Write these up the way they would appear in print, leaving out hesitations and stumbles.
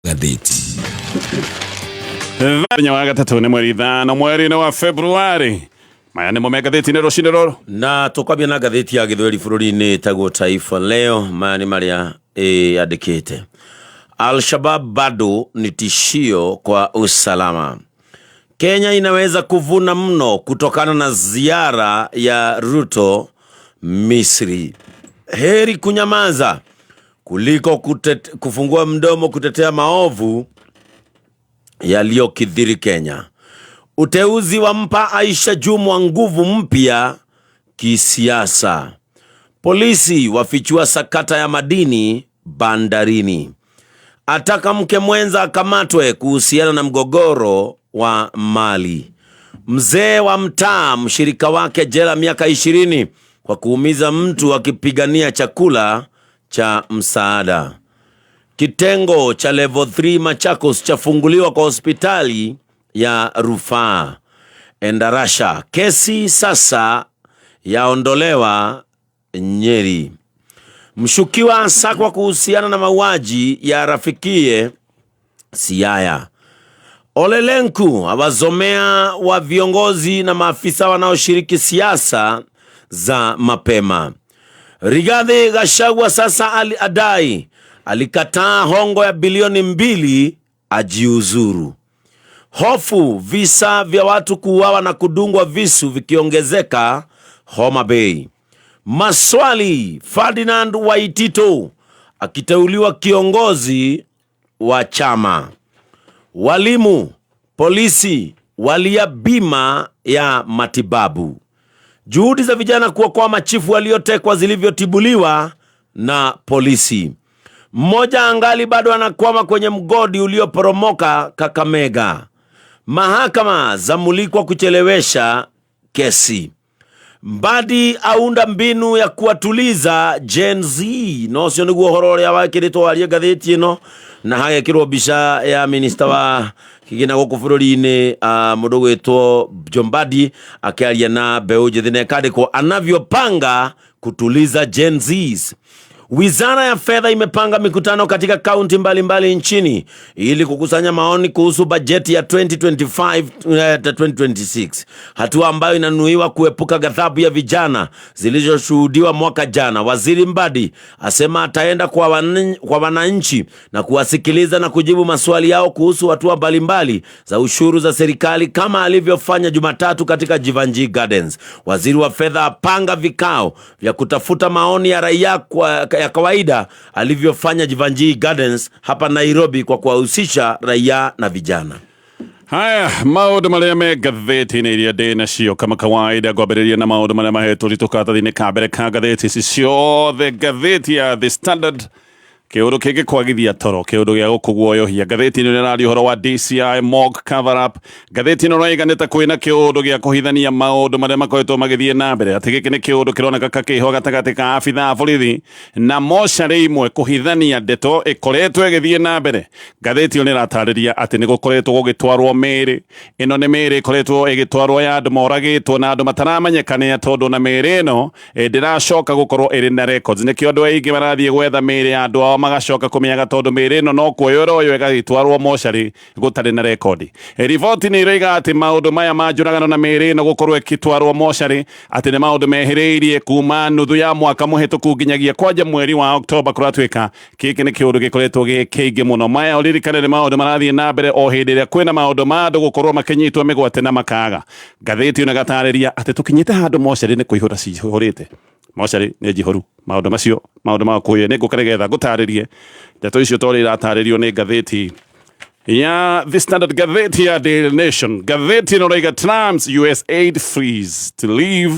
Ngathĩti. Mũthenya wa gatatũ nĩ mweri 5 mweri-inĩ wa Februari. Maya nĩmo me ngathĩti-inĩ rũcinĩ rũrũ. Na tũkwambia na ngathĩti ya gĩthweri bũrũri-inĩ ĩtagwo Taifa Leo. Maya nĩ marĩa ĩyandĩkĩte. Al-Shabab bado ni tishio kwa usalama. Kenya inaweza kuvuna mno kutokana na ziara ya Ruto Misri. Heri kunyamaza kuliko kufungua mdomo kutetea maovu yaliyokithiri Kenya. Uteuzi wampa Aisha Jumwa nguvu mpya kisiasa. Polisi wafichua sakata ya madini bandarini. Ataka mke mwenza akamatwe kuhusiana na mgogoro wa mali. Mzee wa mtaa mshirika wake jela miaka 20 kwa kuumiza mtu akipigania chakula cha msaada. Kitengo cha level 3 Machakos chafunguliwa kwa hospitali ya rufaa Endarasha. Kesi sasa yaondolewa Nyeri. Mshukiwa asakwa kuhusiana na mauaji ya rafikie Siaya. Olelenku awazomea wa viongozi na maafisa wanaoshiriki siasa za mapema. Rigathi Gachagua sasa adai alikataa hongo ya bilioni 2 ajiuzuru. Hofu visa vya watu kuuawa na kudungwa visu vikiongezeka Homa Bay. Maswali, Ferdinand Waitito akiteuliwa kiongozi wa chama. Walimu, polisi walia bima ya matibabu. Juhudi za vijana kuokoa machifu waliotekwa zilivyotibuliwa na polisi. Mmoja angali bado anakwama kwenye mgodi ulioporomoka Kakamega. Mahakama zamulikwa kuchelewesha kesi. Mbadi aunda mbinu ya kuwatuliza Gen Z. No cio niguo horo uria wakiritwo warie ngathĩti ĩno na hagekĩrwo mbica ya minista wa kĩgĩna gũkũ bũrũri-inĩ, mũndũ gwĩtwo John Mbadi akĩaria na mbeũ njĩthĩ na ĩkandĩkwo anavyopanga kutuliza Gen Zs. Wizara ya Fedha imepanga mikutano katika kaunti mbalimbali nchini ili kukusanya maoni kuhusu bajeti ya 2025 2026, hatua ambayo inanuiwa kuepuka ghadhabu ya vijana zilizoshuhudiwa mwaka jana. Waziri Mbadi asema ataenda kwa wananchi na kuwasikiliza na kujibu maswali yao kuhusu hatua mbalimbali za ushuru za serikali kama alivyofanya Jumatatu katika Jivanjee Gardens. Waziri wa Fedha apanga vikao vya kutafuta maoni ya raia kwa ya kawaida alivyofanya Jivanjee Gardens hapa Nairobi kwa kuwahusisha raia na vijana. Haya maũndũ marĩa me ngathĩti-inĩ iria ndĩ nacio kama kawaida, ngwambĩrĩria na maũndũ marĩa mahetwo ritũ karatathi-inĩ ka mbere ka ngathĩti ici ciothe. Ngathĩti ya The Standard, kĩũndũ kĩngĩ kwagithia toro, kĩũndũ gĩa gũkũguoyohia. Ngathĩti ĩno ĩraria ũhoro wa DCI morgue cover up. Ngathĩti ĩno ĩraiga nĩ ta kwĩna kĩũndũ gĩa kũhithania maũndũ marĩa makoretwo magĩthiĩ na mbere, atĩ gĩkĩ nĩ kĩũndũ kĩroneka kĩho gatagatĩ ka abithaa a borithi na mocarĩ imwe kũhithania ndeto ĩkoretwo ĩgĩthiĩ na mbere. Ngathĩti ĩyo nĩ ĩratarĩria atĩ nĩ gũkoretwo gũgĩtwarwo mĩĩrĩ ĩno, nĩ mĩĩrĩ ĩkoretwo ĩgĩtwarwo ya andũ moragĩtwo na andũ mataramenyeka tondũ na mĩĩrĩ ĩno ndĩracoka gũkorwo ĩrĩ na records. Nĩkĩo andũ aingĩ marathiĩ gwetha mĩĩrĩ ya andũ ao magacoka kũmĩaga, tondũ mĩĩrĩ ĩno no kuoywo ĩroywo ĩgagĩtwarwo mocarĩ gũtarĩ na rekondi. Riboti nĩ iroiga atĩ maũndũ maya ma njũragano na mĩĩrĩ ĩno gũkorwo ĩgĩtwarwo mocarĩ atĩ nĩ maũndũ mehĩrĩirie kuma nuthu ya mwaka mũhĩtũku nginyagia kwanja mweri wa Oktoba. Kũratuĩka gĩkĩ nĩ kĩũndũ gĩkoretwo gĩ kĩingĩ mũno. Maya ũririkane nĩ maũndũ marathiĩ na mbere o hĩndĩ ĩrĩa kwĩna maũndũ ma andũ gũkorwo makĩnyitwo mĩgwate na makaga. Ngathĩti ĩno ĩgatarĩria atĩ tũkinyĩte handũ mocarĩ nĩ kũihũra cihũrĩte, mocarĩ nĩ njihũru. Maũndũ macio maũndũ ma kũhĩa nĩ ngũka nĩgetha ngũtarĩrie ndeto icio torĩa iratarĩrio nĩ ngathĩti ya The Standard. Ngathĩti ya Daily Nation, ngathĩti ĩno ĩraiga Trump's US aid freeze to leave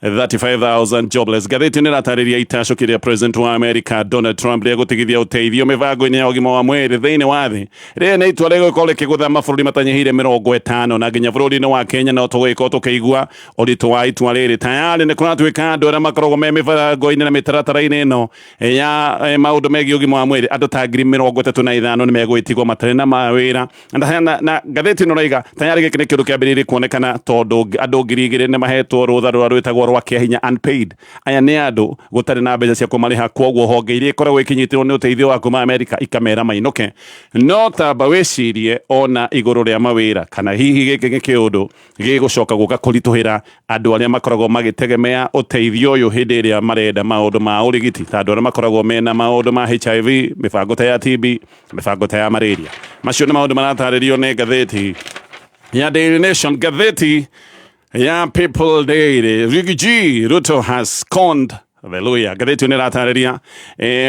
35,000 jobless. Ngathĩti ĩno ĩratarĩria itacũki rĩa President wa America Donald Trump rĩa gũtigithia ũteithio mĩbango-inĩ ya ũgima wa mwĩrĩ thĩinĩ wa thĩ. Rĩrĩ nĩ itua rĩgũkorwo rĩkĩgũtha mabũrũri matanyihĩire 50, na nginya bũrũri-inĩ wa Kenya no tũgũgĩkorwo tũkĩigua ũritũ wa itua rĩrĩ. Tayarĩ nĩ kũratuĩka andũ arĩa makoragwo me mĩbango-inĩ na mĩtaratara-inĩ ĩno ya maũndũ megiĩ ũgima wa mwĩrĩ, andũ ta 35,000 nĩ megũgĩtigwo matarĩ na mawĩra. Na ngathĩti ĩno ĩraiga tayarĩ gĩkĩ nĩ kĩũndũ kĩambĩrĩirie kuonekana tondũ andũ 2,000 nĩ mahetwo rũtha rũrĩa rwĩtagwo Rwa kĩa hinya unpaid. Aya nĩ andũ gũtarĩ na mbeca cia kũmarĩha, kwoguo honge iria ikoragwo ikinyitĩrwo nĩ ũteithio wa kuma Amerika ikamera mainũke. No tamba wĩcirie ona igũrũ rĩa mawĩra, kana hihi gĩkĩ nĩ kĩũndũ gĩgũcoka gũka kũritũhĩra andũ arĩa makoragwo magĩtegemea ũteithio ũyũ hĩndĩ ĩrĩa marenda maũndũ ma ũrigiti, ta andũ arĩa makoragwo mena maũndũ ma HIV, mĩbango ta ya TB, mĩbango ta ya malaria. Macio nĩ maũndũ maratarĩrio nĩ ngathĩti ya Daily Nation. Ngathĩti ya People Daily, Riggy G, Ruto has scorned. Hallelujah. Ngathĩti ĩyo nĩ ĩratarĩria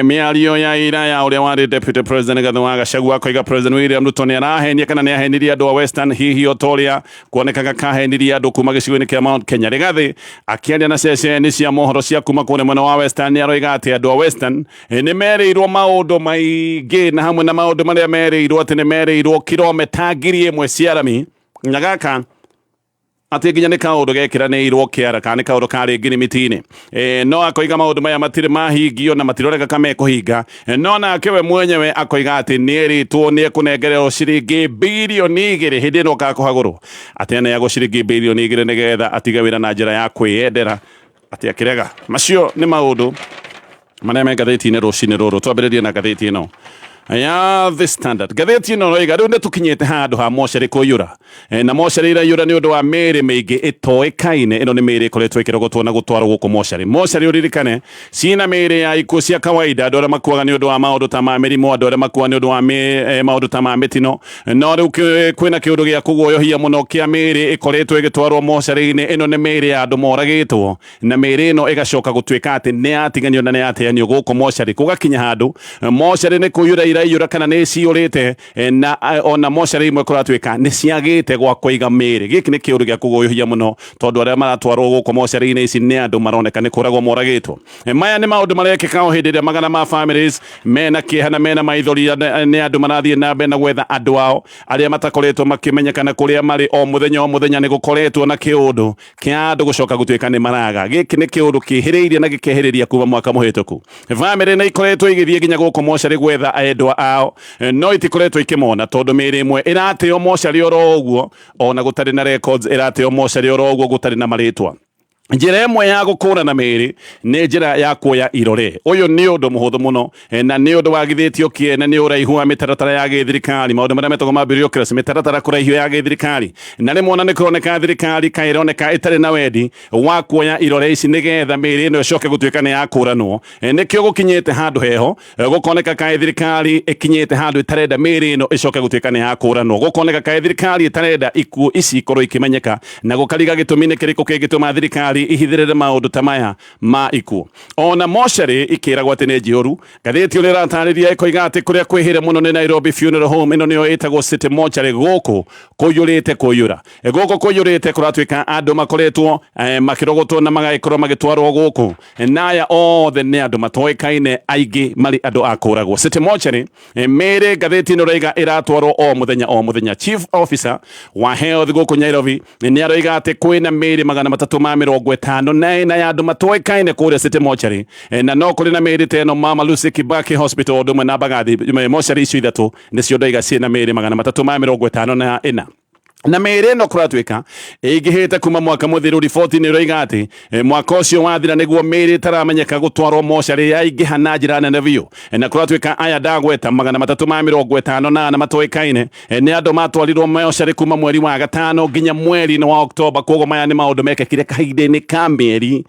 mĩario ya ira ya ũrĩa warĩ Deputy President Rigathi wa Gachagua, akoiga President William Ruto nĩ arahenia kana nĩ ahenirie andũ a Western, hihi o ta ũrĩa kuonekaga kahenirie andũ kuma gĩcigo-inĩ kĩa Mount Kenya. Rigathi akĩaria na ceceni cia mohoro cia kuma kũrĩa mwena wa Western nĩ aroiga atĩ andũ a Western nĩ merĩirwo maũndũ maingĩ, na hamwe na maũndũ marĩa merĩirwo atĩ nĩ merĩirwo kilomita 1000 cia rami, na gaka atĩ nginya nĩ kaũndũ gekĩranĩirwo kĩara kana nĩ kaũndũ karĩ ngirimiti-inĩ. No akoiga maũndũ maya matirĩ mahingio na matiroreka kamekũhinga. No nake we mwenyewe akoiga atĩ nĩ erĩtwo nĩ ekũnengererwo ciringi 2 birioni hĩndĩ ĩno kakũhagũrwo, atĩ aneagwo ciringi 2 birioni nĩgetha atige wĩra na njĩra ya kwĩyendera, atĩ akĩrega. Macio nĩ maũndũ marĩa me ngathĩti-inĩ rũcinĩ rũrũ. Twambĩrĩrie na ngathĩti ĩno ya The Standard. Ngathĩti ĩno roiga rĩu nĩ tũkinyĩte handũ ha mocarĩ kũiyũra. Na mocarĩ iraiyũra nĩ ũndũ wa mĩĩrĩ mĩingĩ ĩtoĩkaine. Ĩno nĩ mĩĩrĩ ĩkoretwo ĩkĩrogotwo na gũtwarwo gũkũ mocarĩ. Mocarĩ ũririkane ciĩna mĩĩrĩ ya ikuũ cia kawaida, andũ arĩa makuaga nĩ ũndũ wa maũndũ ta ma mĩrimũ, andũ arĩa makuaga nĩ ũndũ wa maũndũ ta ma mĩtino. No rĩu kwĩna kĩũndũ gĩa kũguoyohia mũno kĩa mĩĩrĩ ĩkoretwo ĩgĩtwarwo mocarĩ-inĩ. Ĩno nĩ mĩĩrĩ ya andũ moragĩtwo, na mĩĩrĩ ĩno ĩgacoka gũtuĩka atĩ nĩ yatiganio na nĩ yateanio gũkũ mocarĩ. Gũgakinya handũ mocarĩ nĩ kũiyũra iraiyũra kana nĩ ciyũrĩte, na ona mocarĩ imwe kũratuĩka nĩ ciagĩte gwa kũiga mĩĩrĩ. Gĩkĩ nĩ kĩũndũ gĩa kũguoyohia mũno, tondũ arĩa maratwarwo gũkũ mocarĩ-inĩ ici nĩ andũ maroneka nĩ kũragwo moragĩtwo. Maya nĩ maũndũ marekĩka o hĩndĩ ĩrĩa magana ma families mena kĩeha na mena maithori, nĩ andũ marathiĩ na mbere na gwetha andũ ao arĩa matakoretwo makĩmenyekana kũrĩa marĩ. O mũthenya o mũthenya nĩ gũkoretwo na kĩũndũ kĩa andũ gũcoka gũtuĩka nĩ maraga. Gĩkĩ nĩ kĩũndũ kĩhĩrĩirie na gĩkehĩrĩria kuma mwaka mũhĩtũku. Bamĩrĩ nĩ ikoretwo igĩthiĩ nginya gũkũ mocarĩ gwetha endwa ao, no itikoretwo ikĩmona, tondũ mĩĩrĩ ĩmwe ĩrateo mocarĩ oro ũguo ona gũtarĩ na records, ĩrateo mocarĩ oro ũguo gũtarĩ na marĩtwa. Njĩra ĩmwe ya gũkũrana mĩĩrĩ nĩ njĩra ya kuoya irore. Ũyũ nĩ ũndũ mũhũthũ mũno, na nĩ ũndũ wagithĩtio kĩene nĩ ũraihu wa mĩtaratara ya gĩthirikari, maũndũ marĩa metagwo ma bureaucracy, mĩtaratara kũraihio ya gĩthirikari. Na rĩmwe ona nĩ kũroneka thirikari kaĩ ĩroneka ĩtarĩ na wendi wa kuoya irore ici nĩgetha mĩĩrĩ ĩno ĩcoke gũtuĩka nĩ yakũranwo. Nĩkĩo gũkinyĩte handũ heho, gũkoneka kaĩ thirikari ĩkinyĩte handũ ĩtarenda mĩĩrĩ ĩno ĩcoke gũtuĩka nĩ yakũranwo, gũkoneka kaĩ thirikari ĩtarenda ikuũ ici ikorwo ikĩmenyeka, na gũkariga gĩtũmi nĩ kĩrĩkũ kĩngĩtũma thirikari ihithĩrĩre maũndũ ta maya ma ikuũ ona mocarĩ ikĩragwo atĩ nĩ njihũru. Ngathĩti ĩrĩa ĩratarĩria ĩkoiga atĩ kũrĩa kwĩhĩre mũno nĩ Nairobi Funeral Home, ĩno nĩyo ĩtagwo City Mortuary. Gũkũ kũiyũrĩte kũiyũra, gũkũ kũiyũrĩte, kũratuĩka andũ makoretwo makĩrogotwo na magagĩkorwo magĩtwarwo gũkũ, na aya othe nĩ andũ matoĩkaine, aingĩ marĩ andũ a kũragwo. City Mortuary mĩĩrĩ, ngathĩti ĩno ĩroiga, ĩratwarwo o mũthenya o mũthenya. Chief officer wa health gũkũ Nairobi nĩ aroiga atĩ kwĩna mĩĩrĩ 354 ya andũ matoĩkaine kũrĩa City Mortuary, na no kũrĩ na mĩĩrĩ ta ĩno Mama Lucy Kibaki Hospital ũndũ ũmwe na Mbagathi. Mortuary icio ithatũ nĩcio ndoiga ciĩna mĩĩrĩ 354, na mĩĩrĩ ĩno kũratuĩka ĩingĩhĩte kuma mwaka mũthiru. Riboti nĩ ĩroiga atĩ mwaka ũcio wathira nĩguo mĩĩrĩ ĩtaramenyeka gũtwarwo mocarĩ yaingĩha na njĩra nene biũ. Na kũratuĩka aya ndagweta 354 matoĩkaine nĩ andũ matwarirwo mocarĩ kuma mweri wa gatano nginya mweri-inĩ wa Oktoba. Koguo maya nĩ maũndũ mekĩkire kahinda-inĩ ka mĩeri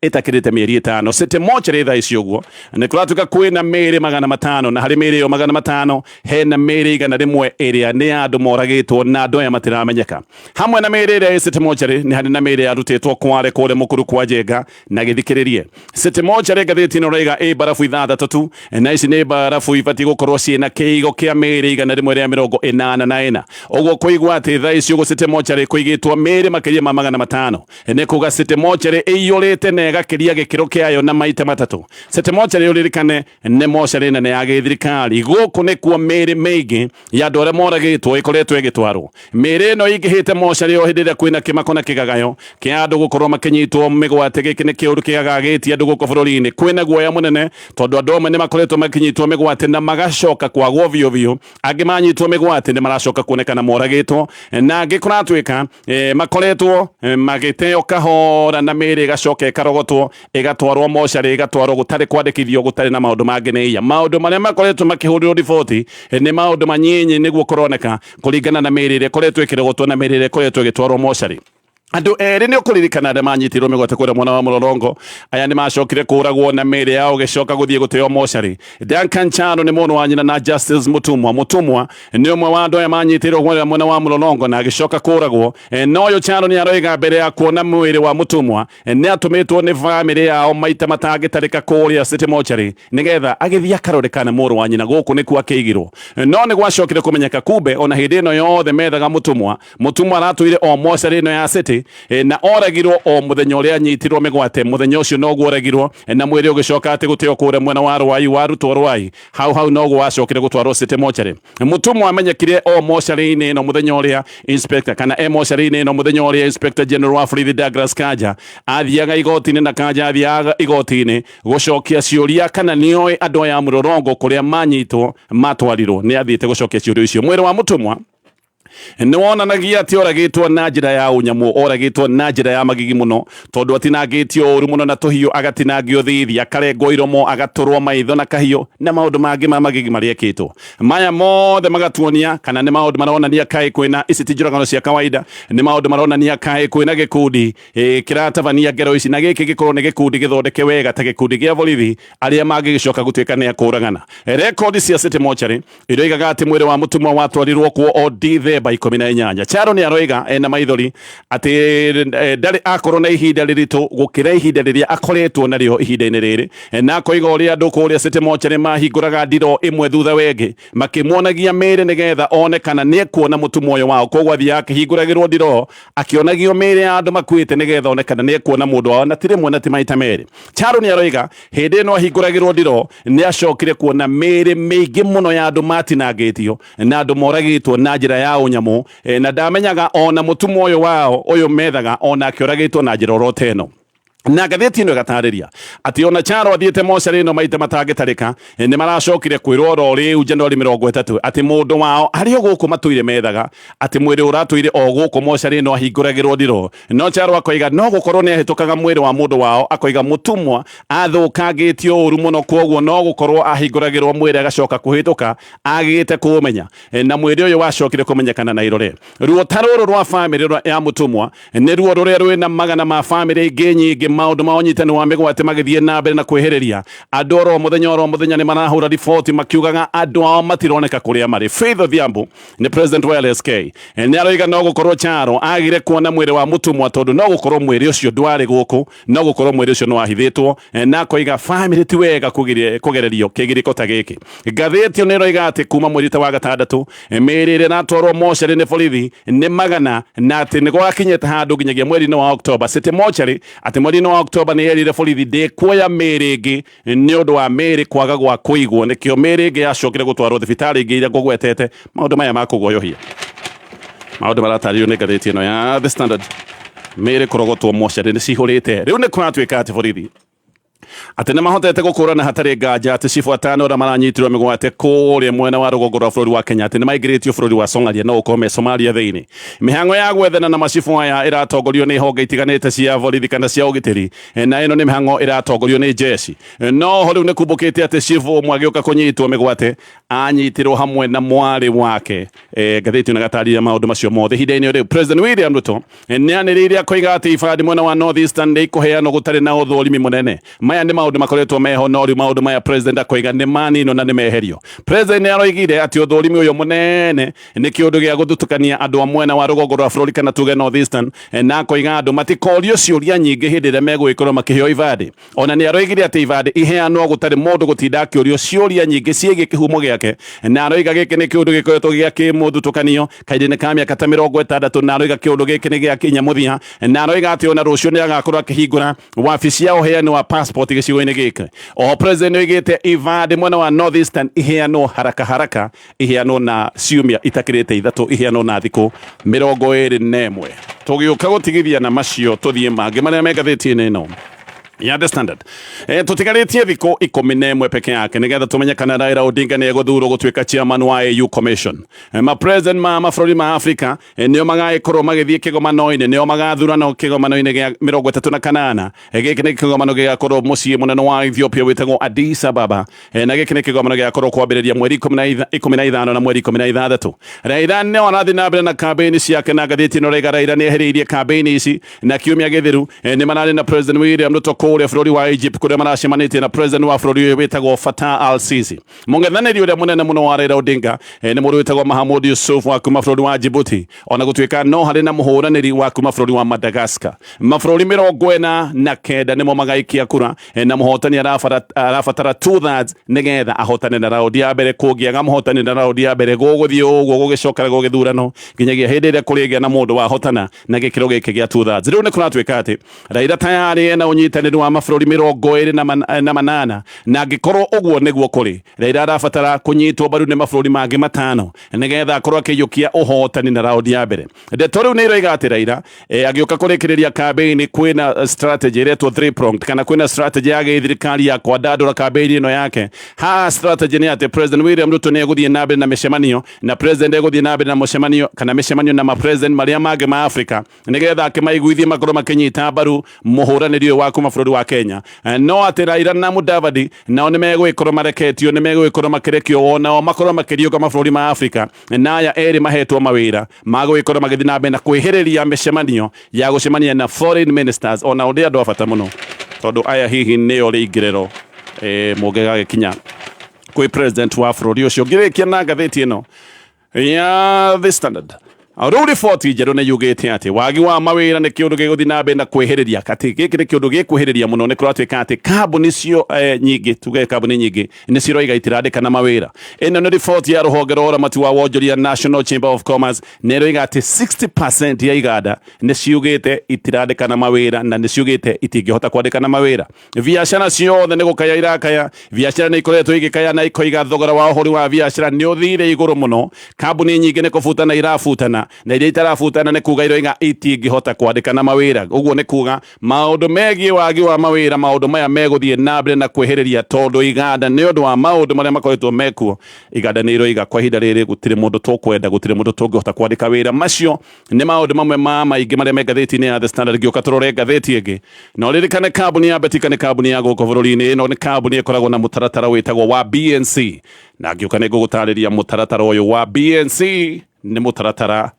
ĩtakĩrĩte mĩeri 5. City Mortuary thaa ici ũguo nĩ kũratuĩka kwĩna mĩĩrĩ 500, na harĩ mĩĩrĩ ĩyo 500 hena mĩĩrĩ 100 ĩrĩa nĩ ya andũ moragĩtwo na andũ aya matiramenyeka. Hamwe na mĩĩrĩ ĩrĩa ĩ City Mortuary nĩ harĩ na mĩĩrĩ yarutĩtwo Kware kũrĩa Mũkuru kwa Njenga. Na gĩthikĩrĩrie, City Mortuary, ngathĩti ĩno ĩroiga, ĩ mbarabu ithathatũ tu, na ici nĩ mbarabu ibatiĩ gũkorwo ciĩna kĩigo kĩa mĩĩrĩ 184. Ũguo kũigua atĩ thaa ici ũguo City Mortuary kũigĩtwo mĩĩrĩ makĩria ma 500, nĩ kuga City Mortuary ĩiyũrĩte na na ĩgakĩria gĩkĩro kĩayo na maita matatũ. City Mortuary ũririkane nĩ mocarĩ nene ya gĩthirikari. Gũkũ nĩkuo mĩĩrĩ mĩingĩ ya andũ arĩa moragĩtwo ĩkoretwo ĩgĩtwarwo. Mĩĩrĩ ĩno ĩingĩhĩte mocarĩ o hĩndĩ ĩrĩa kwĩna kĩmako na kĩgagayo kĩa andũ gũkorwo makĩnyitwo mĩgwate. Gĩkĩ nĩ kĩũndũ kĩgagagĩtie andũ gũkũ bũrũri-inĩ. Kwĩna guoya mũnene tondũ andũ amwe nĩ makoretwo makĩnyitwo mĩgwate na magacoka kwagwo biũ biũ. Angĩ manyitwo mĩgwate nĩ maracoka kuonekana moragĩtwo, na angĩ kũratuĩka makoretwo magĩteo kahora na mĩĩrĩ ĩgacoka ĩkarogotwo ĩgatwarwo mocarĩ, ĩgatwarwo gũtarĩ kwandĩkithio, gũtarĩ na maũndũ mangĩ nĩ iya. Maũndũ marĩa makoretwo makĩhũrĩrwo riboti nĩ maũndũ manyinyi nĩguo kũroneka kũringana na mĩĩrĩ ĩrĩa ĩkoretwo ĩkĩrogotwo na mĩĩrĩ ĩrĩa ĩkoretwo ĩgĩtwarwo mocarĩ. Andũ erĩ nĩ ũkũririkana arĩa manyitirwo mĩgwate kũrĩa mwena wa Mũrorong'o. Aya nĩ macokire kũragwo na mĩĩrĩ yao ĩgĩcoka gũthiĩ gũteo mocarĩ. Duncan Charo nĩ mũrũ wa nyina na Justice Mũtũmwa. Mũtũmwa nĩ ũmwe wa andũ aya manyitirwo kũrĩa mwena wa Mũrorong'o na agĩcoka kũragwo. No ũyũ Charo nĩ aroiga mbere ya kuona mwĩrĩ wa Mũtũmwa nĩ atũmĩtwo nĩ bamĩrĩ yao maita matangĩtarĩka kũrĩa City Mortuary nĩgetha agĩthiĩ akarore kana mũrũ wa nyina gũkũ nĩkuo akĩigirwo. No nĩ gwacokire kũmenyeka kumbe ona hĩndĩ ĩno yothe methaga Mũtũmwa, Mũtũmwa aratũire o mocarĩ ĩno ya City na oragirwo o mũthenya ũrĩa anyitirwo mĩgwate. Mũthenya ũcio noguo oragirwo na mwĩrĩ ũgĩcoka atĩ gũteo kũrĩa mwena wa Rwai, warutwo Rwai hau hau noguo wacokire gũtwarwo City Mortuary. Mũtũmwa amenyekire o mocarĩ-inĩ ĩno mũthenya ũrĩa inspector kana e mocarĩ-inĩ ĩno mũthenya ũrĩa Inspector General wa borithi Douglas Kanja athiaga igoti-inĩ, na Kanja athiaga igoti-inĩ gũcokia ciũria kana nĩoĩ andũ aya a Mũrorong'o kũrĩa manyitwo matwarirwo. Nĩ athiĩte gũcokia ciũria icio. Mwĩrĩ wa Mũtũmwa nĩ wonanagia atĩ oragĩtwo na njĩra ya ũnyamũ, oragĩtwo na njĩra ya magigi mũno, tondũ atinangĩtio ũru mũno na tũhiũ, agatinangio thithi, akarengwo iromo, agatũrwo maitho na kahiũ, na maũndũ mangĩ ma magigi marĩa ekĩtwo. Maya mothe magatuonia kana nĩ maũndũ maronania kaĩ kwĩna, ici ti njũragano cia kawaida, nĩ maũndũ maronania kaĩ kwĩna gĩkundi kĩratabania ngero ici, na gĩkĩ gĩkorwo nĩ gĩkundi gĩthondeke wega ta gĩkundi gĩa borithi arĩa mangĩgĩcoka gũtuĩka nĩ akũragana. Rekondi cia City Mortuary iroigaga atĩ mwĩrĩ wa mũtũmwa watwarirwo kuo o Dithemba 18. Charo nĩ aroiga ena maithori atĩ ndarĩ akorwo na ihinda rĩritũ gũkĩra ihinda rĩrĩa akoretwo narĩo ihinda-inĩ rĩrĩ, na akoiga ũrĩa andũ kũrĩa City Mortuary mahingũraga ndiro ĩmwe thutha wengĩ makĩmuonagia mĩĩrĩ nĩgetha one kana nĩekuona mũtũmwa ũyũ wao. Koguo athiaga akĩhingũragĩrwo ndiro akĩonagio mĩĩrĩ ya andũ makuĩte nĩgetha one kana nĩekuona mũndũ wao, na ti rĩmwe na ti maita merĩ. Charo nĩ aroiga hĩndĩ ĩno ahingũragĩrwo ndiro nĩ acokire kuona mĩĩrĩ mĩingĩ mũno ya andũ matinangĩtio na andũ moragĩtwo na njĩra ya ũnyamũ, na ndamenyaga ona mũtũmwa ũyũ wao ũyũ methaga ona akĩoragĩtwo na njĩra oro ta ĩno. Na ngathĩti ĩno ĩgatarĩria atĩ ona Charo athiĩte mocarĩ ĩno maita matangĩtarĩka, nĩ maracokire kwĩrwo oro rĩu Januari 30 atĩ mũndũ wao arĩ o gũkũ matũire methaga, atĩ mwĩrĩ ũratũire o gũkũ mocarĩ ĩno ahingũragĩrwo ndirũ. No Charo akoiga no gũkorwo nĩ ahĩtũkaga mwĩrĩ wa mũndũ wao, akoiga mũtũmwa athũkangĩtio ũru mũno, kwoguo no gũkorwo ahingũragĩrwo mwĩrĩ agacoka kũhĩtũka agĩte kũũmenya, na mwĩrĩ ũyũ wacokire kũmenyekana na irore. Ruo ta rũrũ rwa bamĩrĩ ya mũtũmwa nĩ ruo rũrĩa rwĩna magana ma bamĩrĩ ingĩ nyingĩ, maũndũ ma ũnyitani wa mĩgwate magĩthiĩ na mbere na kwĩhĩrĩria. Andũ oro mũthenya oro mũthenya nĩ marahũra riboti makiugaga andũ ao matironeka kũrĩa marĩ. Faith Odhiambo nĩ president wa LSK nĩ aroiga no gũkorwo Charo agire kuona mwĩrĩ wa mũtũmwa tondũ no gũkorwo mwĩrĩ ũcio ndwarĩ gũkũ, no gũkorwo mwĩrĩ ũcio nĩ wahithĩtwo, na akoiga bamĩrĩ ti wega kũgererio kĩgirĩko ta gĩkĩ. Ngathĩti ĩyo nĩ ĩroiga atĩ kuma mweri ta wa gatandatũ mĩĩrĩ ĩrĩa ĩratwarwo mocarĩ nĩ borithi nĩ magana, na atĩ nĩ gwakinyĩte handũ nginyagia mweri-inĩ wa Oktoba City Mortuary atĩ mweri-inĩ wa Oktoba nĩ yerire borithi ndĩkuoya mĩĩrĩ ĩngĩ nĩ ũndũ wa mĩĩrĩ kwaga gwa kũigwo, nĩkĩo mĩĩrĩ ĩngĩ yacokire gũtwarwo thibitarĩ ingĩ iria ngũgwetete. Maũndũ maya ma kũguoyohia, maũndũ maratarĩrio nĩ ngathĩti ĩno ya The Standard. Mĩĩrĩ kũrogotwo mocarĩ nĩ cihũrĩte rĩu, nĩ kũratuĩka atĩ borithi atĩ nĩ mahotete gũkũrana hatarĩ nganja atĩ cibũ atano arĩa maranyitirwo mĩgwate kũrĩa mwena wa rũgongo rwa bũrũri wa Kenya atĩ nĩ maingĩrĩtio bũrũri wa Somalia, no ũkorwo me Somalia thĩinĩ. Mĩhang'o ya gwethana na macibũ aya ĩratongorio nĩ honge itiganĩte cia borithi kana cia ũgitĩri, na ĩno nĩ mĩhang'o ĩratongorio nĩ jeshi. No ho rĩu nĩ kumbũkĩte atĩ cibũ ũmwe agĩũka kũnyitwo mĩgwate anyitirwo hamwe na mwarĩ wake. Ngathĩti ĩno ĩgatarĩria maũndũ macio mothe. Ihinda-inĩ rĩu President William Ruto nĩ anĩrĩire akoiga atĩ ibandi mwena wa North Eastern nĩ ikũheanwo gũtarĩ na ũthũrimi mũnene. Maya Maya nĩ maũndũ makoretwo meho, no rĩu maũndũ maya president akoiga nĩ maninwo na nĩ meherio. President nĩ aroigire atĩ ũthũrimi ũyũ mũnene nĩ kĩũndũ gĩa gũthutũkania andũ a mwena wa rũgongo rwa bũrũri kana tuge North Eastern, na akoiga andũ matikorio ciũria nyingĩ hĩndĩ ĩrĩa megũgĩkorwo makĩheo ibandĩ. Ona nĩ aroigire atĩ ibandĩ iheanwo gũtarĩ mũndũ gũtinda akĩũrio ciũria nyingĩ ciĩgiĩ kĩhumo gĩake, na aroiga gĩkĩ nĩ kĩũndũ gĩkoretwo gĩa kĩmũthutũkanio kahinda-inĩ ka mĩaka ta 60, na aroiga kĩũndũ gĩkĩ nĩ gĩakinya mũthia, na aroiga atĩ ona rũciũ nĩ agakorwo akĩhingũra wabici ya ũheani wa passport gĩcigo-inĩ gĩkĩ. Oho president nĩ oigĩte ibandĩ mwena wa North Eastern iheanwo haraka haraka, iheanwo na ciumia itakĩrĩte 3, iheanwo na thikũ 21. Tũgĩũka gũtigithia na macio tũthiĩ mangĩ marĩa me ngathĩti-inĩ ĩno ya The Standard. Tũtigarĩtie thikũ 11 peke yake nĩgetha tũmenye kana Raila Odinga nĩ egũthurwo gũtuĩka chairman wa AU Commission. Ma president ma mabũrũri ma Africa nĩo magagĩkorwo magĩthiĩ kĩgomano-inĩ, nĩo magathurano kĩgomano-inĩ gĩa 38. Gĩkĩ nĩ kĩgomano gĩgakorwo mũciĩ mũnene wa Ethiopia wĩtagwo Addis Ababa, na gĩkĩ nĩ kĩgomano gĩgakorwo kwambĩrĩria mweri 15 na mweri 16. Raila no arathiĩ na mbere na kambĩini ciake, na ngathĩti ĩno ĩraiga Raila nĩ ehereirie kambĩini ici, na kiumia gĩthiru nĩ mararĩ na President William Ruto kũrĩa bũrũri wa Egypt kũrĩa maracemanĩtie na President wa bũrũri ũyũ wĩtagwo Fattah al-Sisi. Mũng'ethanĩri ũrĩa mũnene mũno wa Raila Odinga nĩ mũndũ wĩtagwo Mahamud Yusuf wa kuma bũrũri wa Djibouti, ona gũtuĩka no harĩ na mũhũranĩri wa kuma bũrũri wa Madagascar. Mabũrũri 49 nĩmo magaikia kura, na mũhotani arabatara 2/3 nĩgetha ahotane na raundi ya mbere. Kũngĩaga mũhotani na raundi ya mbere, gũgũthiĩ ũguo gũgĩcokera gũgĩthurano nginyagia hĩndĩ ĩrĩa kũrĩgĩa na mũndũ wahotana na gĩkĩro gĩkĩ gĩa 2/3. Rĩu nĩ kũratuĩka atĩ Raila tayarĩ ena ũnyitanĩri wa mabũrũri 28, na angĩkorwo ũguo nĩguo kũrĩ, Raila arabatara kũnyitwo mbaru nĩ mabũrũri mangĩ 5 nĩgetha akorwo akĩiyũkia ũhotani na raundi ya mbere. Ndeto rĩu nĩ iroiga atĩ Raila agĩũka kũrĩkĩrĩria kambĩini kwĩna strategy ĩretwo three pronged, kana kwĩna strategy ya gĩthirikari ya kwandandũra kambĩini ĩno yake. Haha strategy nĩ atĩ President William Ruto nĩ egũthiĩ na mbere na mĩcemanio, na president egũthiĩ na mbere na mũcemanio kana mĩcemanio na ma-president marĩa mangĩ ma Africa nĩgetha akĩmaiguithie makorwo makĩnyita mbaru mũhũranĩri ũyũ wa kuma bũrũri wa Kenya. No atĩ Raila na Mudavadi nao nĩ megũgĩkorwo mareketio, nĩ megũgĩkorwo makĩrekio nao makorwo makĩriũka mabũrũri ma Africa, na aya erĩ mahetwo mawĩra ma gũgĩkorwo magĩthiĩ na mbere na kwĩhĩrĩria mĩcemanio ya gũcemania na foreign ministers. Ona nĩ andũ a bata mũno tondũ aya hihi nĩo rĩingĩrĩro mũngĩgagĩkinya kwĩ president wa bũrũri ũcio. Ngĩrĩkia na ngathĩti ĩno ya The Standard, rĩu riboti njerũ nĩ yugĩte atĩ wagi wa mawĩra nĩ kĩũndũ gĩgũthiĩ na mbere na kwĩhĩrĩria, atĩ gĩkĩ nĩ kĩũndũ gĩkwĩhĩrĩria mũno. Nĩ kũratuĩka atĩ kambuni cio nyingĩ, tuge kambuni nyingĩ nĩ ciroiga itirandĩkana mawĩra. Ĩno nĩ riboti ya rũhonge rwa ũramati wa wonjoria, National Chamber of Commerce, nĩ ĩroiga atĩ 60% ya iganda nĩ ciugĩte itirandĩkana mawĩra, na nĩ ciugĩte itingĩhota kwandĩkana mawĩra. Biacara ciothe nĩ gũkaya irakaya. Biacara nĩ ikoretwo igĩkaya na ikoiga thogora wa ũhũri wa biacara nĩ ũthire igũrũ mũno. Kambuni nyingĩ nĩ kũbutana irabutana, na iria itarabutana nĩ kuga iroiga itingĩhota kwandĩkana mawĩra. Ũguo nĩ kuga maũndũ megiĩ wagi wa mawĩra, maũndũ maya megũthiĩ na mbere na kwĩhĩrĩria, tondũ iganda nĩ ũndũ wa maũndũ marĩa makoretwo mekuo, iganda nĩ iroiga kwa ihinda rĩrĩ gũtirĩ mũndũ tũkwenda, gũtirĩ mũndũ tũngĩhota kwandĩka wĩra. Macio nĩ maũndũ mamwe ma maingĩ marĩa me ngathĩti-inĩ ya The Standard. Ngĩũka tũrore ngathĩti ĩngĩ, na ũririkane kambuni ya Betika nĩ kambuni ya gũkũ bũrũri-inĩ. Ĩno nĩ kambuni ĩkoragwo na mũtaratara wĩtagwo wa BNC, na ngĩũka nĩ ngũgũtarĩria mũtaratara ũyũ wa BNC nĩ mũtaratara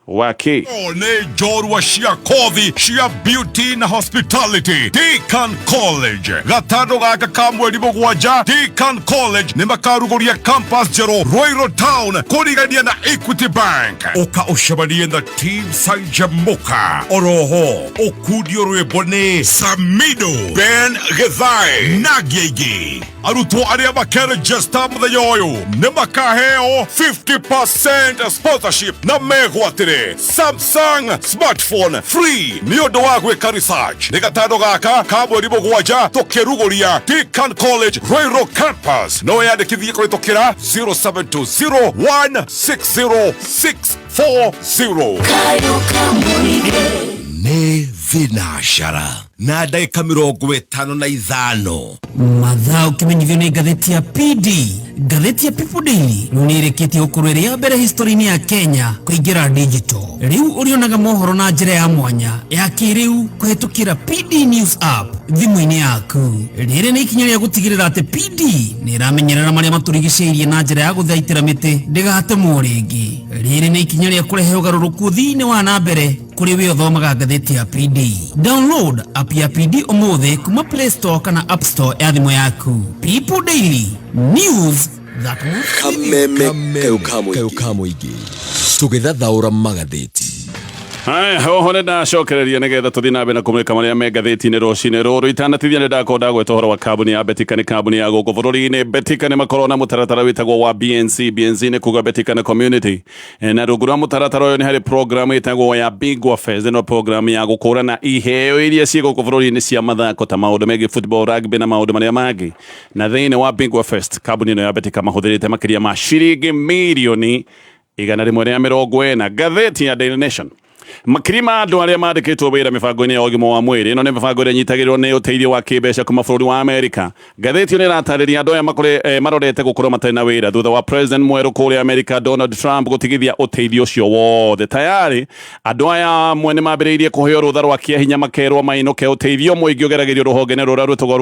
wa kĩ. Nĩ njorua cia kothi cia beauty na hospitality Deacon College. Gatano gaka ka mweri 7, Deacon College nĩ makarugũria campus njerũ Ruiru Town kũrigania na Equity Bank. Ũka ũcemanie na Team Sanjamuka. Oroho ũkundio rwĩmbo nĩ Samido, Ben Githae na angĩ aingĩ. Arutwo arĩa makerejesta mũthenya ũyũ nĩ makaheo 50% sponsorship na megwatĩre Samsung smartphone free nĩ ũndũ wa gwĩka research. Nĩ gatano gaka ka mweri 7 tũkĩrugũria Deakin College Ruiru Campus. No wĩyandĩkithie kũhĩtũkĩra 0720160640. Nĩ thinacara na ndagĩka 55. Mathaa ũkĩmenyithio nĩ ngathĩti ya PD. Ngathĩti ya People Daily rĩu nĩ ĩrĩkĩtie gũkorwo ĩrĩ ya mbere history-inĩ ya Kenya kũingĩra digital. Rĩu ũrĩonaga mohoro na njĩra ya mwanya ya kĩrĩu kũhĩtũkĩra PD News app thimũ-inĩ yaku. Rĩrĩ nĩ ikinya rĩa gũtigĩrĩra atĩ PD nĩ ĩramenyerera marĩa matũrigicĩirie na njĩra ya gũthaitĩra mĩtĩ ndĩgatemwo rĩngĩ. Rĩrĩ nĩ ikinya rĩa kũrehe ũgarũrũku ũthii-inĩ wa na mbere. Kũrĩ we ũthomaga ngathĩti ya PD, download app ya PD ũmũthĩ kuma Play Store kana App Store ya thimũ yaku. People Daily, news that moves with you. Kameme kayo ka mũingĩ tũgĩthathaũra magathĩti. Haya, hoho nĩ ndacokereria nĩgetha tũthiĩ na mbere na kũmũrĩka marĩa me ngathĩti-inĩ rũcinĩ rũrũ. Itanatithia nĩ ndakorwo ndagweta ũhoro wa kambuni ya Betika. Nĩ kambuni ya gũkũ bũrũri-inĩ. Betika nĩ makorwo na mũtaratara wĩtagwo wa BNC. BNC nĩ kuga Betika na Community. Na rungu rwa mũtaratara ũyũ nĩ harĩ program ĩtagwo ya Bingwa Fest. Ĩno program ya gũkũrana iheo iria ciĩ gũkũ bũrũri-inĩ cia mathako ta maũndũ megiĩ football, rugby na maũndũ marĩa mangĩ. Na thĩinĩ wa Bingwa Fest, kambuni ĩno ya Betika mahũthĩrĩte makĩria ma ciringi mirioni 140. Ngathĩti ya Daily Nation, makĩria ma andũ arĩa mandĩkĩtwo wĩra mĩbango-inĩ ya ũgima wa mwĩrĩ. Ĩno nĩ mĩbango ĩrĩa ĩnyitagĩrĩrwo nĩ ũteithio wa kĩmbeca kuma bũrũri wa Amerika. Ngathĩti ĩyo nĩ ĩratarĩria andũ aya marorete gũkorwo matarĩ na wĩra thutha wa president mwerũ kũrĩa Amerika Donald Trump gũtigithia ũteithio ũcio wothe. Tayari andũ aya amwe nĩ mambĩrĩirie kũheo rũtha rwa kĩahinya, makerwo mainũke. Ũteithio mũingĩ ũgeragĩrio rũhonge-inĩ rũrĩa rwĩtagwo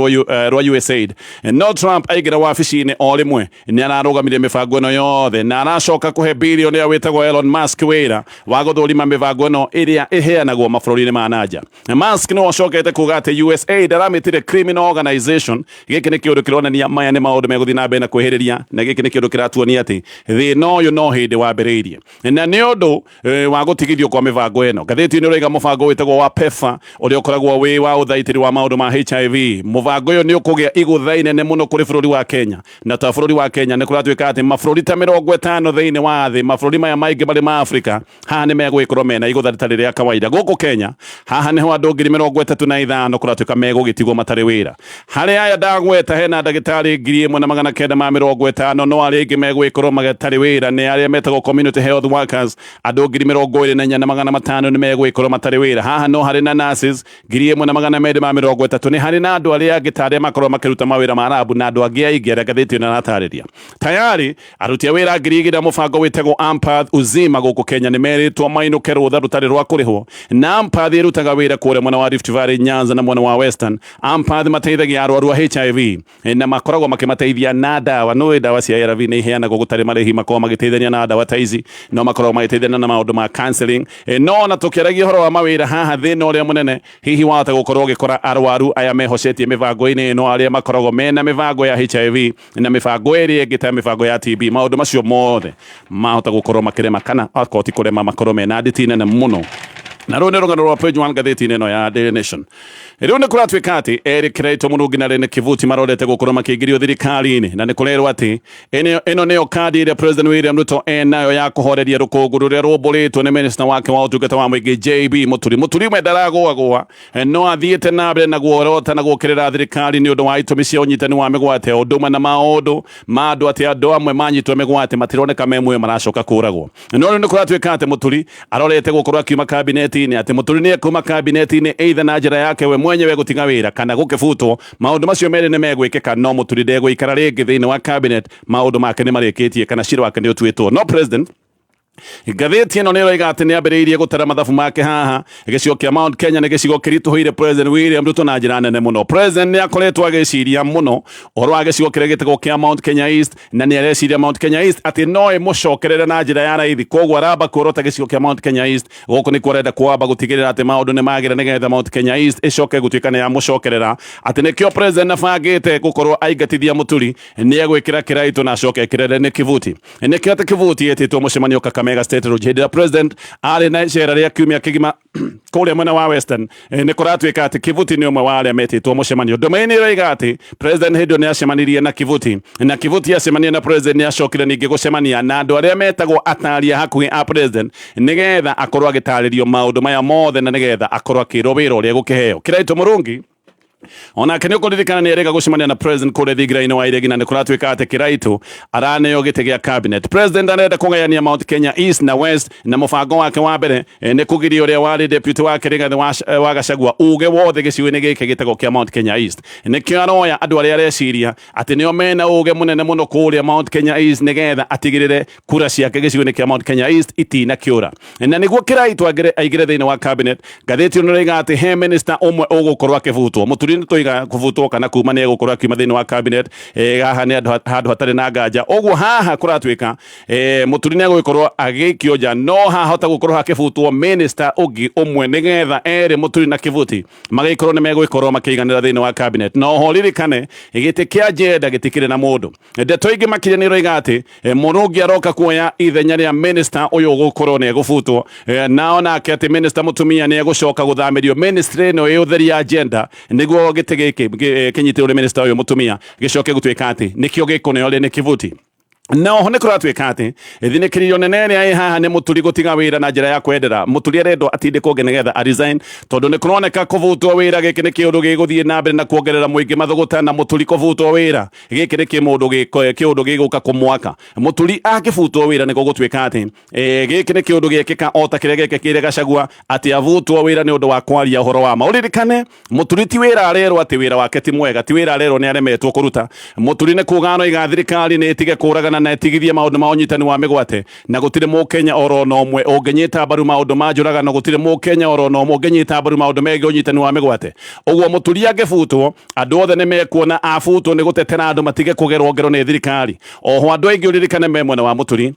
rwa USAID. No Trump aingĩra wabici-inĩ o rĩmwe nĩ ararũgamirie mĩbango ĩno yothe na aracoka kũhe billionaire wĩtagwo Elon Musk wĩra wa gũthũrima mĩbango ĩno ĩrĩa ĩheanagwo mabũrũri-inĩ ma nanja. Musk nĩ acokete kuga atĩ USAID aramĩtire criminal organization. Gĩkĩ nĩ kĩũndũ kĩronania maya nĩ maũndũ megũthiĩ na mbere na kwĩhĩrĩria, na gĩkĩ nĩ kĩũndũ kĩratuonia atĩ thĩna ũyũ no hĩndĩ wambĩrĩirie na nĩ ũndũ wa gũtigithio kwa mĩbango ĩno. Ngathĩti ĩno ĩraiga mũbango wĩtagwo wa PEPFAR, ũrĩa ũkoragwo wĩ wa ũthaitĩri wa maũndũ ma HIV, mũbango ũyũ nĩ ũkũgĩa igũtha inene mũno kũrĩ bũrũri wa Kenya. Na ta bũrũri wa Kenya, nĩ kũratuĩka atĩ mabũrũri ta 50 thĩinĩ wa thĩ, mabũrũri maya maingĩ marĩ ma Afrika, haha nĩ megũgĩkorwo mena igũtha rĩtarĩ rĩa kawaida. Gũkũ Kenya haha nĩho andũ 35,000 kũratuĩka megũgĩtigwo matarĩ wĩra. Harĩ aya ndagweta hena ndagĩtarĩ 1950, no arĩa aingĩ megũgĩkorwo matarĩ wĩra nĩ arĩa metagwo community health workers. Andũ 24,500 nĩ megũgĩkorwo matarĩ wĩra. Haha no harĩ na nurses 1,230. Nĩ harĩ na andũ arĩa angĩ ta arĩa makorwo makĩruta mawĩra ma rabu na andũ angĩ aingĩ arĩa ngathĩti ĩno ĩratarĩria. Tayari aruti a wĩra 2,000 mũbango wĩtagwo Ampath Uzima gũkũ Kenya nĩ merĩtwo mainũke rũtha rũtarĩ rwa kũrĩhwo. Na Ampath ĩrutaga wĩra kũrĩa mwena wa Rift Valley, Nyanza na mwena wa Western. Ampath mateithagia arwaru a HIV na makoragwo makĩmateithia na ndawa. Nĩ ndawa cia ARV nĩ iheanagwo gũtarĩ marĩhi. Makoragwo magĩteithania na ndawa ta ici, no makoragwo magĩteithania na maũndũ ma counseling. No ona tũkĩaragia ũhoro wa mawĩra haha, thĩna ũrĩa mũnene hihi wahota gũkorwo ũgĩkora arwaru aya mehocetie mĩbango-inĩ ĩno, arĩa makoragwo mena mĩbango ya HIV na mĩbango ĩrĩa ĩngĩ ta mĩbango ya TB, maũndũ macio mothe mahota gũkorwo makĩrema, kana akorwo ti kũrema, makorwo mena nditi nene mũno. Na rũu nĩ rũgano rwa page 1 ngathĩti-inĩ ĩno ya Daily Nation. Rĩu nĩ kũratuĩka atĩ Eric Kiraito Mũrungi na Rene Kivuti marorete gũkorwo makĩingĩrio thirikari-inĩ, na nĩ kũrerwo atĩ ĩno nĩyo kandi ĩrĩa President William Ruto enayo ya kũhoreria rũkũngũ rũrĩa rũmbũrĩtwo nĩ minister wake wa ũtungata wa mũingĩ JB Mũturi. Mũturi we ndaragũagũa, no athiĩte na mbere na guorota na gũkĩrĩra thirikari nĩ ũndũ wa itũmi cia ũnyitani wa mĩgwate, ũndũ ũmwe na maũndũ ma andũ atĩ andũ amwe manyitwo mĩgwate matironeka me muoyo, maracoka kũragwo. No rĩu nĩ kũratuĩka atĩ Mũturi arorete gũkorwo akiuma kabineti-inĩ, atĩ Mũturi nĩ ekuma kabineti-inĩ either na njĩra yake we mwenyewe gũtiga wĩra kana gũkĩbutwo. Maũndũ macio merĩ nĩ megwĩkĩka, no Mũturi ndegũikara rĩngĩ thĩinĩ wa cabinet. Maũndũ make nĩ marĩkĩtie kana cira wake nĩ ũtuĩtwo. No president, ngathĩti ĩno nĩ ĩroiga atĩ nĩ ambĩrĩirie gũtara mathabu make haha. Gĩcigo kĩa Mount Kenya nĩ gĩcigo kĩritũhĩire President William Ruto na njĩra nene mũno. President nĩ akoretwo agĩciria mũno ũhoro wa gĩcigo kĩrĩa gĩtagwo kĩa Mount Kenya East, na nĩ areciria Mount Kenya East atĩ no ĩmũcokerere na njĩra ya raithi. Koguo aramba kuorota gĩcigo kĩa Mount Kenya East. Gũkũ nĩkuo arenda kwamba gũtigĩrĩra atĩ maũndũ nĩ magĩra, nĩgetha Mount Kenya East ĩcoke gũtuĩka nĩ yamũcokerera, atĩ nĩkĩo president abangĩte gũkorwo aingatithia Mũturi, nĩ egwĩkĩra Kĩraitũ na acoke ekĩrĩre nĩ Kivuti. Nĩkĩo atĩ Kivuti etĩtwo mũcemanio Kakamega State Lodge hĩndĩ ĩrĩa president arĩ na icera rĩa kiumia kĩgima kũrĩa mwena wa Western. Nĩ kũratuĩka atĩ Kivuti nĩ ũmwe wa arĩa metĩtwo mũcemanio. Ndũmĩrĩri nĩ ĩroiga atĩ president hĩndĩ ĩyo nĩ acemanirie na Kivuti, na Kivuti acemania na president nĩ acokire ningĩ gũcemania na andũ arĩa metagwo atari a hakuhĩ a president, nĩgetha akorwo agĩtarĩrio maũndũ maya mothe na nĩgetha akorwo akĩrwo wĩra ũrĩa egũkĩheo. Kĩraitũ Mũrungi onake nĩ ũkũririkana nĩ erĩga gũcemania na president kũrĩa thingira-inĩ wa iregi, na nĩ kũratuĩka atĩ Kĩraitũ araneo gĩtĩ gĩa cabinet. President arenda kũgayania Mount Kenya East na West, na mũbango wake wa mbere nĩ kũgiria ũrĩa warĩ deputy wake Rigathĩ wa Gachagua uge wothe gĩcigo-inĩ gĩkĩ gĩtagwo kĩa Mount Kenya East. Nĩkĩo aroya andũ arĩa areciria atĩ nĩo mena ũge mũnene mũno kũrĩa Mount Kenya East, nĩgetha atigĩrĩre kura ciake gĩcigo-inĩ kĩa Mount Kenya East itinakĩũra. Na nĩguo Kĩraitũ aingĩre thĩinĩ wa cabinet, ngathĩti ĩno ĩroiga atĩ he minister ũmwe ũgũkorwo akĩbutwo. Mũturi Mũturi nĩ tũiga kũbutwo kana kuma nĩ egũkorwo akiuma thĩinĩ wa cabinet. Haha nĩ handũ hatarĩ na nganja. Ũguo haha kũratuĩka Mũturi nĩ egũgĩkorwo agĩikio nja, no hahota gũkorwo hakĩbutwo minister ũngĩ ũmwe nĩgetha erĩ Mũturi na Kĩbuti magĩkorwo nĩ megũgĩkorwo makĩiganĩra thĩinĩ wa cabinet. Na oho ririkane gĩtĩ kĩa gender gĩtikĩrĩ na mũndũ. Ndeto ingĩ makĩria nĩ iroiga atĩ mũndũ ũngĩ aroka kuoya ithenya rĩa minister ũyũ ũgũkorwo nĩ egũbutwo, na onake atĩ minister mũtumia nĩ egũcoka gũthamĩrio ministry ĩno ĩ ũtheri ya gender, nĩguo gĩtĩ gĩkĩ kĩnyitĩrwo nĩ minister ũyũ mũtumia gĩcoke gũtuĩka atĩ nĩkĩo gĩkũneo rĩ nĩ Kĩbuti. Na oho nĩ kũratuĩka atĩ thinĩkĩrĩrio nene ĩrĩa ĩ haha nĩ Mũturi gũtiga wĩra na njĩra ya kwendera. Mũturi arendwo atindĩkwo ũngĩ nĩgetha a resign, tondũ nĩ kũroneka kũbutwo wĩra gĩkĩ nĩ kĩũndũ gĩgũthiĩ na mbere na kuongerera mũingĩ mathũgũta. Na Mũturi kũbutwo wĩra gĩkĩ nĩ kĩmũndũ kĩũndũ gĩgũka kũmwaka. Mũturi akĩbutwo wĩra nĩ gũgũtuĩka atĩ gĩkĩ nĩ kĩũndũ gĩekĩka o ta kĩrĩa gĩekĩkĩire Gachagua, atĩ abutwo wĩra nĩ ũndũ wa kwaria ũhoro wa ma. Ũririkane Mũturi ti wĩra arerwo atĩ wĩra wake ti mwega, ti wĩra arerwo nĩ aremetwo kũruta. Mũturi nĩ kuga aroiga thirikari nĩ ĩtige kũragana na ĩtigithie maũndũ ma ũnyitani wa mĩgwate, na gũtirĩ mũkenya oro na ũmwe ũngĩnyita mbaru maũndũ ma njũragano, gũtirĩ mũkenya oro na ũmwe ũngĩnyita mbaru maũndũ megiĩ ũnyitani wa mĩgwate. Ũguo Mũturi angĩbutwo, andũ othe nĩ mekuona abutwo nĩ gũtetera andũ matige kũgerwo ngero nĩ thirikari. Oho andũ aingĩ ũririkane me mwena wa Mũturi,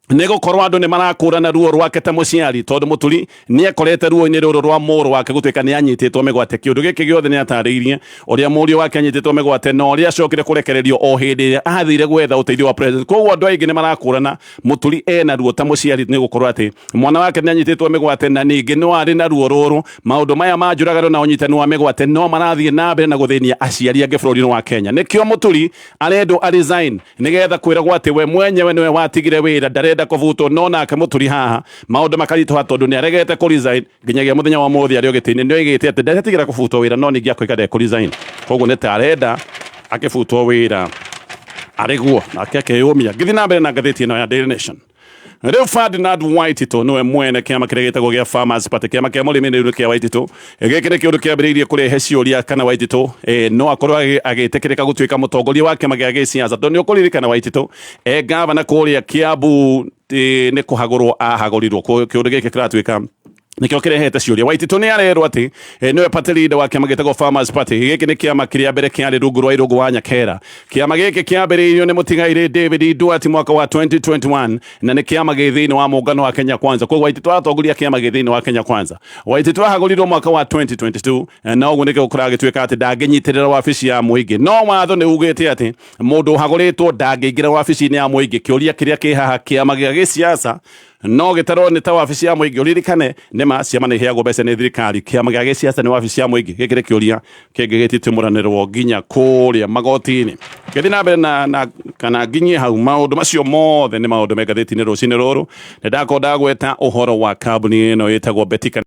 nĩ gũkorwo andũ nĩ marakũrana ruo rwake ta mũciari, tondũ Mũturi nĩ ekorete ruo-inĩ rũrũ rwa mũrũ wake gũtuĩka nĩ anyitĩtwo mĩgwate. Kĩũndũ gĩkĩ gĩothe nĩ atarĩirie ũrĩa mũriũ wake anyitĩtwo mĩgwate na ũrĩa acokire kũrekererio o hĩndĩ ĩrĩa athire gwetha ũteithio wa president. Koguo andũ aingĩ nĩ marakũrana Mũturi ena ruo ta mũciari, nĩ gũkorwo atĩ mwana wake nĩ anyitĩtwo mĩgwate, na ningĩ no arĩ na ruo rũrũ. Maũndũ maya ma njũragano na ũnyitani wa mĩgwate no marathiĩ na mbere na gũthĩnia aciari angĩ bũrũri-inĩ wa Kenya. Nĩkĩo Mũturi arendwo a resign nĩgetha kwĩragwo atĩ we mwenyewe nĩwe watigire wĩra, ndarenda kũbutwo. No nake Mũturi haha maũndũ makaritũha, tondũ nĩ aregete kũ resign nginyagia mũthenya wa ũmũthĩ arĩ o gĩtĩ-inĩ. Nĩ oigĩte atĩ ndetigĩra kũbutwo wĩra, no ningĩ akoiga ndekũ resign. Koguo nĩ ta arenda akĩbutwo wĩra arĩguo nake akeyũmia. Ngĩthiĩ na mbere na ngathĩti ĩno ya Daily Nation, rĩu Ferdinand Waititu nĩwe mwene kĩama kĩrĩa gĩtagwo gĩa Farmers Party, kĩama kĩa mũrĩmi nĩ kĩa Waititu. Gĩkĩ nĩ kĩũndũ kĩambĩrĩirie kũrehe ciũria kana Waititu no akorwo agĩtĩkĩrĩka gũtuĩka mũtongoria wa kĩama gĩa gĩsiasa, tondũ nĩ ũkũririkana Waititu e gavana kũrĩa Kiambu nĩ kũhagũrwo ahagũrirwo. Kĩũndũ gĩkĩ kĩratuĩka nikio kirehete ciũria. Waititu nĩ arerwo atĩ nĩwe party leader wa kĩama gĩtagwo Farmers Party. Gĩkĩ nĩ kĩama kĩrĩa mbere kĩarĩ rungu rwa Irũngũ wa Nyakera. Kĩama gĩkĩ kĩambĩrĩirio nĩ mũtigairĩ David Duarte mwaka wa 2021, na nĩ kĩama gĩ thĩinĩ wa mũngano wa Kenya Kwanza. Koguo Waititu aratongoria kĩama gĩ thĩinĩ wa Kenya Kwanza. Waititu ahagũrirwo mwaka wa 2022, na ũguo nĩkĩo kũragĩtuĩka atĩ ndangĩnyitĩrĩra wabici ya mũingĩ, no watho nĩ ugĩte atĩ mũndũ ũhagũrĩtwo ndangĩingĩra wabici-inĩ ya mũingĩ. Kĩũria kĩrĩa kĩ haha, kĩama gĩa gĩsiasa no gĩtarwo nĩ ta wabici ya mũingĩ? Ũririkane nĩ ma ciama nĩ iheagwo mbeca nĩ thirikari. Kĩama gĩa gĩsiasa nĩ wabici ya mũingĩ? Gĩkĩ nĩ kĩũria kĩngĩgĩtitimũranĩrwo nginya kũrĩa magoti-inĩ. Ngĩthiĩ na mbere na kana nginyie hau, maũndũ macio mothe nĩ maũndũ me ngathĩti-inĩ rũcinĩ rũrũ. Nĩ ndakorwo ndagweta ũhoro wa kambuni ĩno ĩtagwo Betika.